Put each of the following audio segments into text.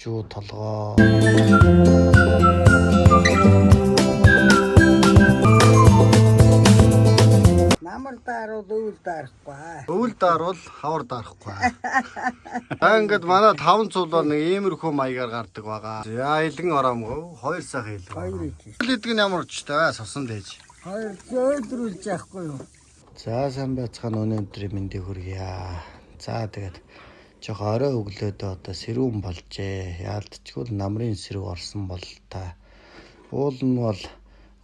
өвчүү, толгой. Намар daarуул өвөл daarахгүй. Өвөл дарвал хавар дарахгүй. За ингээд манай таван цул бол нэг иймэрхүү маягаар гардаг байгаа. За илгэн ороомгүй хоёр сайхан илгэн. Хоёр ороом. идэх. Өвөл идэг нь ямар учиртай вэ? Сусан дэж. Хоёр зөөдрүүлж яахгүй юу? За сайн байцгаана, өнөөдрийн мэндийг хүргье. За тэгээд жоох орой өглөөдөө одоо сэрүүн болжээ. Яалтчгүй намрын сэрүү орсон бол та. Уул нь бол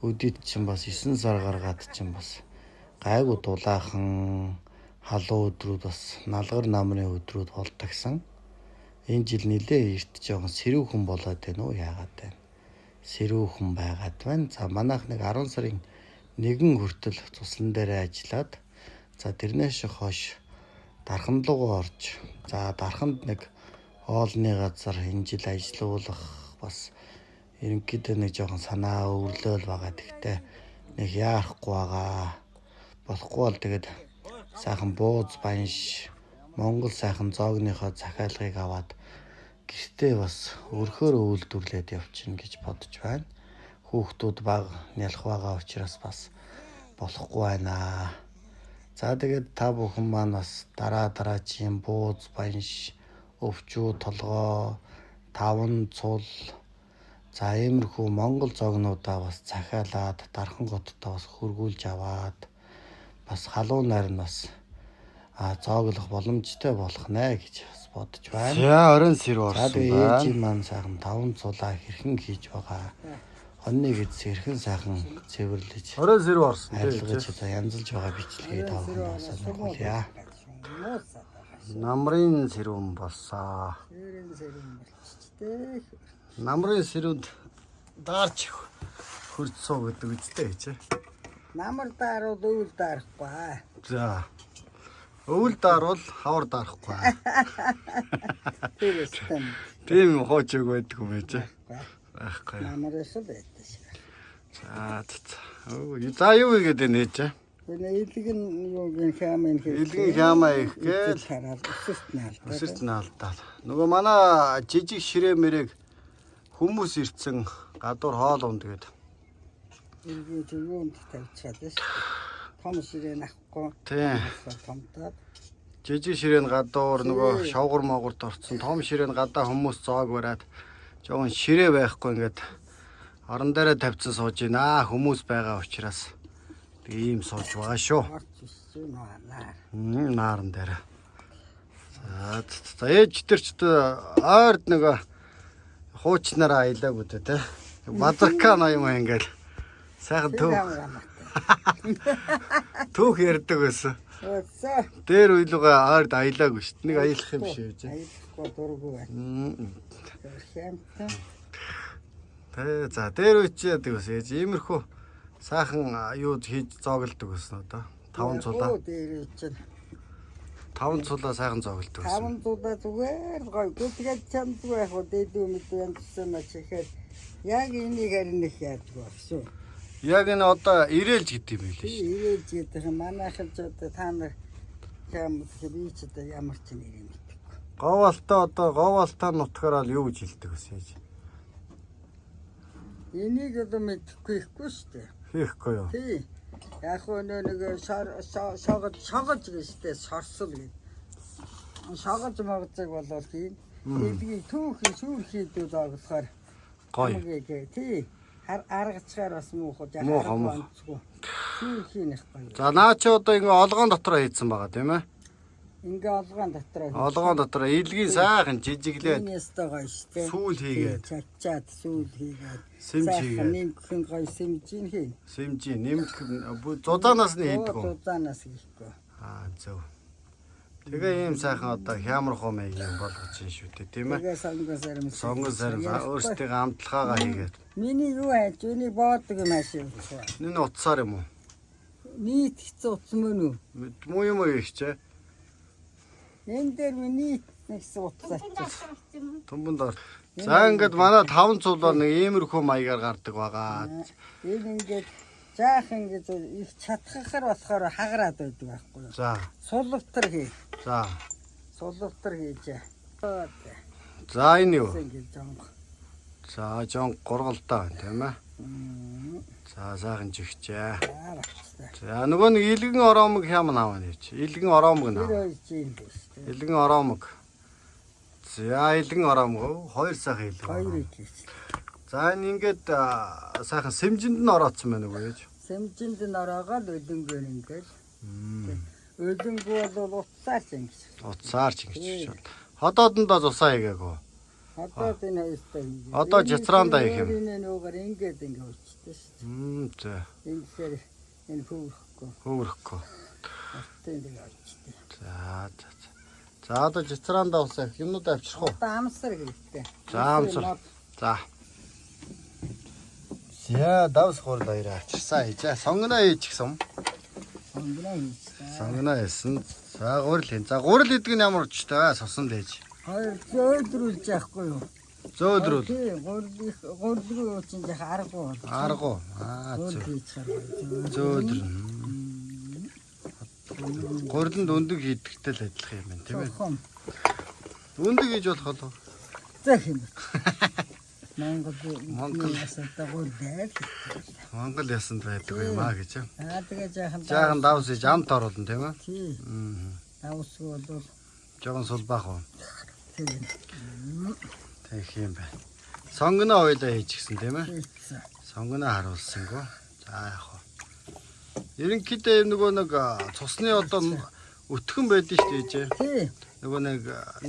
өдөрт чинь бас 9 сар гаргаад чинь бас гайгүй дулаахан халуун өдрүүд, бас налгар намрын өдрүүд болдогсон. Энэ жил нилээ эрт жоохон сэрүүхэн болоод байна уу, яагаад байна? Сэрүүхэн байгаад байна. За манайх нэг 10 сарын 1 хүртэл цусан дээрээ ажиллаад, за тэрнээс хойш дархан руугаа орж, за дарханд нэг хоолны газар энэ жил ажилуулах бас ерөнхийдөө нэг жоохон санаа өвөрлөөл байгаа. Тэгтээ нэг яарахгүй байгаа. Болохгүй бол тэгээд сайхан бууз банш Монгол сайхан зоогныхоо захиалгыг аваад гэртээ бас өрхөөр үйлдвэрлээд явчихна гэж бодож байна. Хүүхдүүд баг нялх байгаа учраас бас болохгүй байна. За тэгээд та бүхэн маань бас дараа дараачийн бууз банш, өвчүү, толгой, таван цул, за иймэрхүү монгол зогнуудаа бас захиалаад дархан готтой бас хөргүүлж аваад бас халуун найр нь бас зооглох боломжтой болох нэ гэж бас бодож байна. За оройн сэрүү За орсон тэгээ байна. ээжийн маань сайхан таван цулаа хэрхэн хийж байгаа. Хоньны гэдэс хэрхэн сайхан цэвэрлэж Оройн сэрүү орсон тийм арилгаж одоо янзалж байгаа бичлэгийг та бүхэнд сонирхолъя. Муусаад байгаа. Намрын сэрүүн болсон. Сэрэн сэрэн болчихтэй. Намрын сэрүүнд даарч хөрцөө гэдэг үстэй гэж. Намар daarуул өвөл daarахгүй. За. Өвөл дарвал хавар дарахгүй. Тэр өстөн. Тийм хууч үг байдаг юм байж. Байхгүй. Намар өсөл байдаг шиг. За за. Өө за юу хийгээд байна ээж? Энэ илгэн юугийн хямын хэр. Илгэн хямаа их гээл. Хараад өсөрт наалдаа. Өсөрт наалдаад. Нөгөө манай жижиг ширээ мэрэг хүмүүс ирцэн гадуур хоол унд гээд. Илгэн юунд тавьчихад шүү. Том ширээ нахгүй. Тийм. Томтоод. Жижиг ширээ нь гадуур нөгөө шовгор могорт орцсон. Том ширээ нь гадаа хүмүүс зоог бариад жоохон ширээ байхгүй ингээд орон дээрээ тавьсан сууж байна. Хүмүүс байгаа учраас тэг ийм сууж байгаа шүү. Орч өссөн наа. Нааран дээр. За за ээж тэр ч ойрд нөгөө хуучнараа аялаагүй дээ те. Базарка ноён юм ингээл сайхан Тэр төөх амар амартай. төөх ярьдаг байсан. Өсөө. Дээр үеилүүгээ ойрд аялаагүй шүү дээ. Нэг аялах юм шиг үү. Аялахгүй дургүй байна. Хямтай. Тэ за дээр үе чи яадаг байсан ээж иймэрхүү сайхан юу хийж зооглодог байсан одоо. Таван цулаа. Дээр чинь. Таван цулаа сайхан зооглодог байсан. Таван цулаа зүгээр гоё. Тэгээд чамдгүй яг хөө дээдүү мэдүү янзсан мач ихээр яг энийг харин их яадаг багш. Яг энэ одоо ирээлж гэдэг юм билээ Би шүү. ирээж гэдэг юм манайхан ч одоо та нар хям би ч одоо ямар ч нэр юм мэдэхгүй. Говьалтаа одоо говьалтаа нутгаар ал юу гэж хэлдэг байсан ээж? Энийг одоо мэдэхгүй ихгүй шүү дээ. Хийхгүй юу? Тий. Яг хөө нэг шогож шогож гэж дээ сорсол гэж. Шогож могцог болвол хийн. Эдгийг түүхэн шүүрхий дүү зоглохоор Гоё. хамгийн тий. Хар аргацгаар бас муухай яг Муухай, муухай. онцгүй. Шүүрхий нэх гоё. За наа чи одоо ингээ олгоон дотроо хийцэн байгаа тийм ээ? Ингээ олгоон дотроо. Олгоон дотроо илгийн сайхан жижиглээд Энэ ёстой гоё шүү дээ. сүүл хийгээд. Чачаад сүүл хийгээд. Сэмж Сайхан хийгээд. Нэмхэн гоё сэмжин хийн. Сэмжи нэмэх зузаанаас нь хийдэг үү? Зузаанаас хийхгүй. Аа зөв. Тэгээ ийм сайхан одоо хямар хумыг юм болгож чинь шүү дээ тийм ээ? Тэгээ сонгон сарим. Сонгон сарим өөрсдийнхөө амтлагаагаа хийгээд. Миний юу хайж миний боодог юм аашаа явуулах. Энэ утсаар юм уу? Нийт хэцүү утас мөн үү? Муу юм уу их чээ? Энэ дээр миний нийт нэгсэн утас авчих. Тумбанд ор. За ингээд манай таван цул бол нэг иймэрхүү маягаар гардаг байгаа. Энэ ингээд жаахан ингэж их чадхахар болохоор хагараад байдаг байхгүй юу? За Сулвтар хий. за Сулвтар хийж. За энэ юу? Ингээл жонх. За жон гургалдаа байна тийм ээ. За сайхан жигчээ. За багцтай. За нөгөө нэг илгэн ороомог хям наваа нэж. Илгэн ороомог Тэр наваа. хоёр чинь биш үү? Илгэн ороомог. За илгэн ороомог. Хоёр сайхан илгэн. Хоёр ороомог. хийж. За энэ ингээд сайхан сэмжинд нь ороодсон байна уу гэж. Сэмжинд нь ороогоод өлөнгөөр ингээл. Өлөнгөө бол утсаар ч ингэж. Утсаар ч ингэж хийж байна. Ходоодондоо цусаа хийгээгүй. Одоо энэ хоёртой ингэж. Одоо жицраандаа их юм. Энэ нөөгөр ингээд ингээ өчтөө шүү Мм за дээ. Ингэхээр энэ хөвөрөхгүй. хөөрөхгүй. Уртын нэг очтой. За за за. За одоо жицраандаа усаа юмнууд авчрах уу? Одоо амсар хэрэгтэй. За амсар. За. За давс гурал хоёр авчирсан хийжээ. Сонгоно хийчихсэн. Сонгоно хийчихсэн. Сонгоно хийсэн. За гурил хийн. За гурил идэг нь ямар учиртай вэ? Сусан дээж. Хоёр зөөдрүүлж яахгүй юу? Зөөдрүүл. Тийм, гурил гурилгүй юу чинь яах аргагүй бол. Аргу. Аа Гурил зөө. хийчихэр гоё. Зөөдрөн. Гуриланд өндөг хийдэгтэй л адилхан юм байна тийм ээ. Чухам. Өндөг хийж болох болов. Зэх юм. Монгол Монгол. ясантай гурил байл. Монгол ясанд байдаг юм аа гэж. Аа тэгээ жаахан Жаахан давс хийж амт оруулна тийм ээ. Тий. Мм. Давсгүй бол Жохон сулбаах уу. тийм. Тэгэх юм байна. Сонгоно ойлоо хийчихсэн тийм ээ. Хийчихсэн. Сонгоно харуулсангүй. За яах вэ? Ерөнхийдөө юм нөгөө нэг цусны одоо өтгөн байдэн шүү дээ ээжээ. Тий. Нөгөө нэг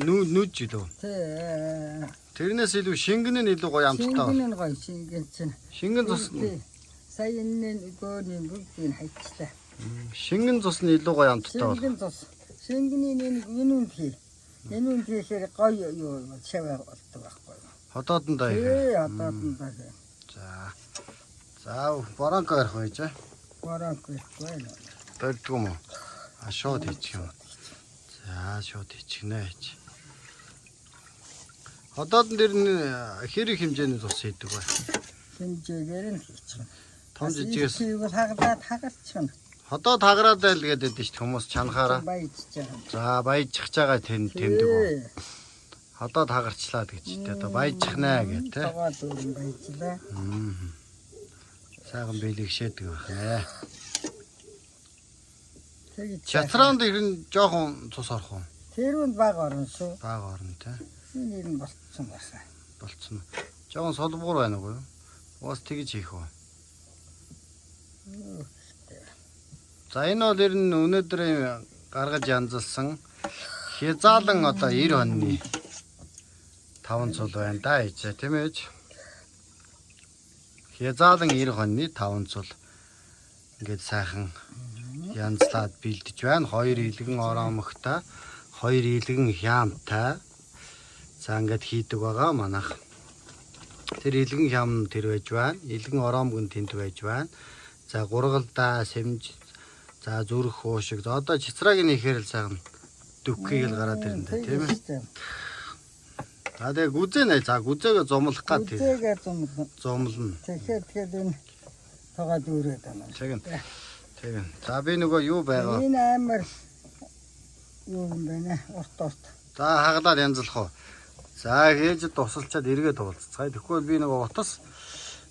нүж илүү. Тий. Тэрнээс илүү шингэн нь илүү гоё амттай. Шингэн бол. нь гоё шингэн чинь. Шингэн цус Тий. Сая энэ гөөний бүгдийг хайчлаа. шингэн цус нь илүү гоё амттай бол. Шингэн цус. Шингэний нэг энүүнд хий. Энүүнд хийхээр гоё юу шаваа болдог байхгүй юу? Ходоодондоо их. Тий, одоодондоо хий. За. За боронко ярих уу ээжээ? Боронк ихгүй байна. Дөрдгөө юм уу? А шууд хийчих юм. За шууд хийчихнэ ээж. Ходоодон дээр нь хэр их хэмжээний цус хийдэг вэ? Хэмжээгээр нь хийчихнэ. Том жижигээс Хийвэл хагалаад хагалчихна. ходоод хагараад айл гэдэг дээ шүү дээ хүмүүс чанахаараа. Баяжж байгаа. За баяжчихж байгаа тэн тэмдэг үү? Тий. Ходоод хагарчлаад гэж тэ одоо баяжчихнэ гэх тэ. Тоогоо дүүрэн баяжлаа. Сайхан бэлэгшээдэг байх нэ. Тэгж Чатранд ер нь жоохон цус орох уу? Тэрүүнд баг орно шүү. Бага орно тэ. Энэ ер нь болцсон байна. Болцсон. Жоохон солбгуур байна уу? Уус тэгж хийх үү? За энэ бол ер нь өнөөдрийн гаргаж янзалсан хязаалан одоо 90 хоньны таван цул байна да ээжээ тийм ээ ээж. Хязаалан 90 хоньны таван цул ингээд сайхан янзлаад бэлдэж байна. Хоёр илгэн ороомогтой, хоёр илгэн хямтай. За ингээд хийдэг байгаа манайх. Тэр илгэн хям нь тэр байж байна. Илгэн ороомог нь тэнд байж байна. За гургалдаа сэмж за зүрх уушиг. За одоо чицрагийн ихээр л сайхан дүкхийг л гараад ирнэ дээ, тийм ээ. За тэгээ гүзээ нэ. За гүзээгээ зумлах гад тэр Гүзээгээ зумлана. зумлна. Тэгэхээр энэ тоогоо дүүрээд байна. Тэгин. Тэгин. За би нөгөө юу байгаа. Энэ амар юу юм бэ нэ? Урт урт. За хагалаад янзлах уу. За хийж тусалчаад эргээд уулзцгаая. Тэгэхгүй бол би нөгөө утас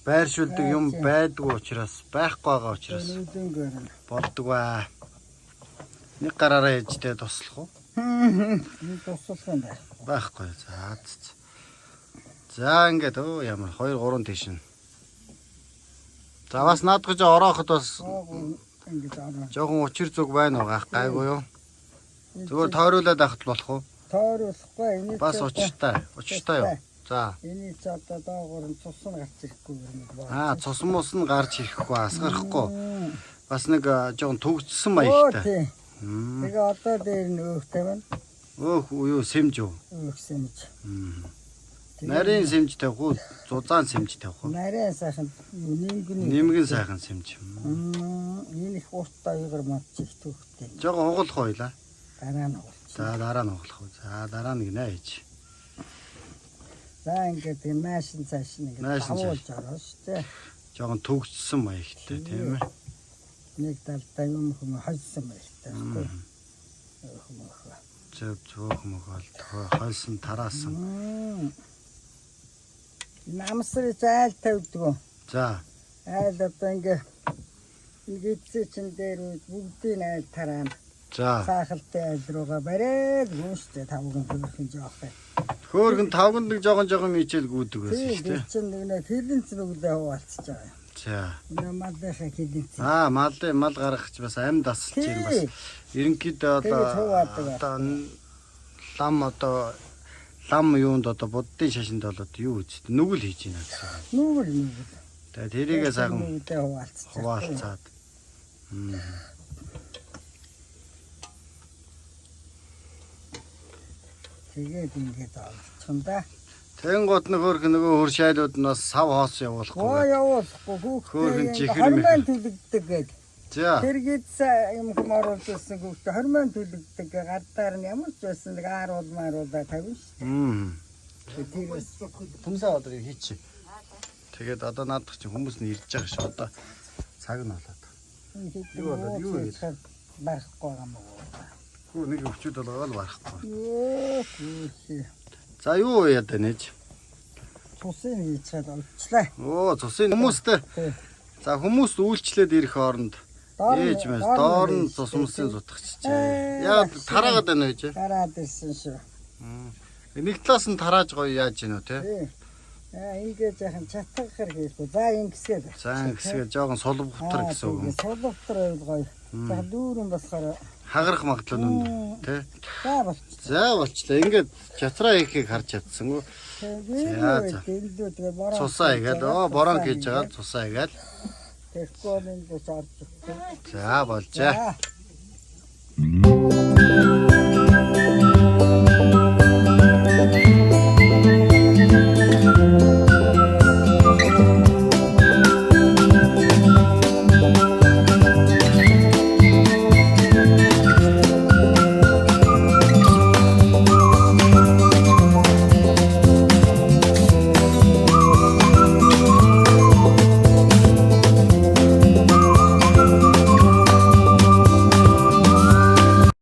байршуулдаг юм байдгүй учраас байхгүй байгаа учраас Өлөнгөөр нь. болдог ба. Нэг гараараа ээжтэй туслах уу? Энэ туслах юм байна. Байхгүй. За за. За ингээд өө ямар 2 3 тийш нь. За бас наадах гэж орооход бас Тоогоо ингэж орно. жоохон учир зүг байна уу гах гайгүй юу? Зүгээр тойруулаад байхад болох уу? Тойруулахгүй энэ Бас учиртай. Учиртай юу? За. Эний ч одоо доогуур нь цус нь гарч ирэхгүй юм байна. Аа цус мус нь гарч ирэхгүй асгарахгүй. Мм. Бас нэг жоохон төгссөн Оо маягтай. тий. Мм. Тэгээ одоо дээр нь өөх тавина. Өөх юу сэмж үү? Өөх сэмж. Мм. Тэгээ Нарийн сэмж тавих уу? Зузаан сэмж тавих уу? Нарийн сайхан юу нимгэн. Нимгэн сайхан сэмж. Мм. Мм, энэ их урт аягаар мод чих төвхтэй. Жоохон хугалах уу лаа? Дараа нь уулчих. За дараа нь хугалах уу? За дараа нь гинэ ээж. За ингээд энэ наашин цааш нь ингээд Наашин цааш. давуулж ороо шүү дээ. Жоохон төгссөн маягтай тийм ээ. Нэг талдаа юм хүм хожсон маягтай байхгүй. Хүм хөө. Зөв зөөх мөгөөл хойсон тараасан. Намсрыг айл тавьдаг. За. Айл одоо ингээ нэгдсэн чин дээр үед бүгдийг айл тараана. За. Саахалтай айл руугаа бариад гүнштэй тавган хөрхэн жоох бай. Хөөхөн тавганд нэг жоохон жоохон мичээл гүйдэг байсан Тийм шүү дээ. би чин нэг нэ хилэнц нүглээ хуваалцж байгаа юм. За. Энэ малынхаа хилэнц. Аа, малын мал гаргах чи бас амьд асалж юм бас. Ерөнхийдөө Тэгэж одоо хуваадаг. одоо лам одоо лам юунд одоо буддын шашинд бол одоо юу үст нүгэл хийж байна гэсэн. Нүгэл нүгэл. Тэгээ тэрийгээ сайхан нүглээ хуваалцж. хуваалцаад. Тэгээд ингээд олцсон да. Тэнгуут нэг хөөрхөн нөгөө хөр шайлууд нь бас сав хоос явуулахгүй. Гоо явуулахгүй Хөөхөн хүүхдээ чихэр 20 мэх. мянга төлөгдөг гээд. За. Тэр гидс юм хүм оруулж ирсэн хүүхдээ 20 мянга төлөгдөг гэ гардаар нь ямар ч байсан нэг ааруул мааруулаа тавина шүү дээ. Тэрээс Төмсөө одоо хийчих. Тэгээд одоо наадах чинь хүмүүс нь ирж байгаа шүү. Одоо цаг нь болоод. Юу болоод, юу юу хийх барахгүй байгаа юм уу? Хүү нэг өвчүүд болгоод л барахгүй. Йоо хүүхий. За юу яа даа нэж. Цусын хийчихэд олчлаа. Оо цусын хүмүүстэй. Тий. За хүмүүст үйлчлээд ирэх хооронд Доор нь- ээж мэс доор нь доор нь хийж цус мөсийн тий. зутгачжээ. Ээ, Яагаад багш. тараагаад байна вэ ээж? Дараад ирсэн шүү. Нэг талаас нь тарааж гоё яаж гинүү те. Тий. Аа ингээд яхан чатгахар хийхгүй. За ингэсгээд. За ингэсгээ жоохон сулбгтар гэсэн үг. Сулбгтар байвал гоё. За дүүрэн болохоор Хагарах магадлал нь өндөр те. за болчих. За болчлаа. Ингээд чатраа хийхийг харж чадсангүй. За, за. Тэгээ тэгээ бороо. Цусаа игээд оо борон хийж байгаа цусаа игээд. Тэгэхгүй бол энэ дэс орж ирэхгүй. За болжээ. За.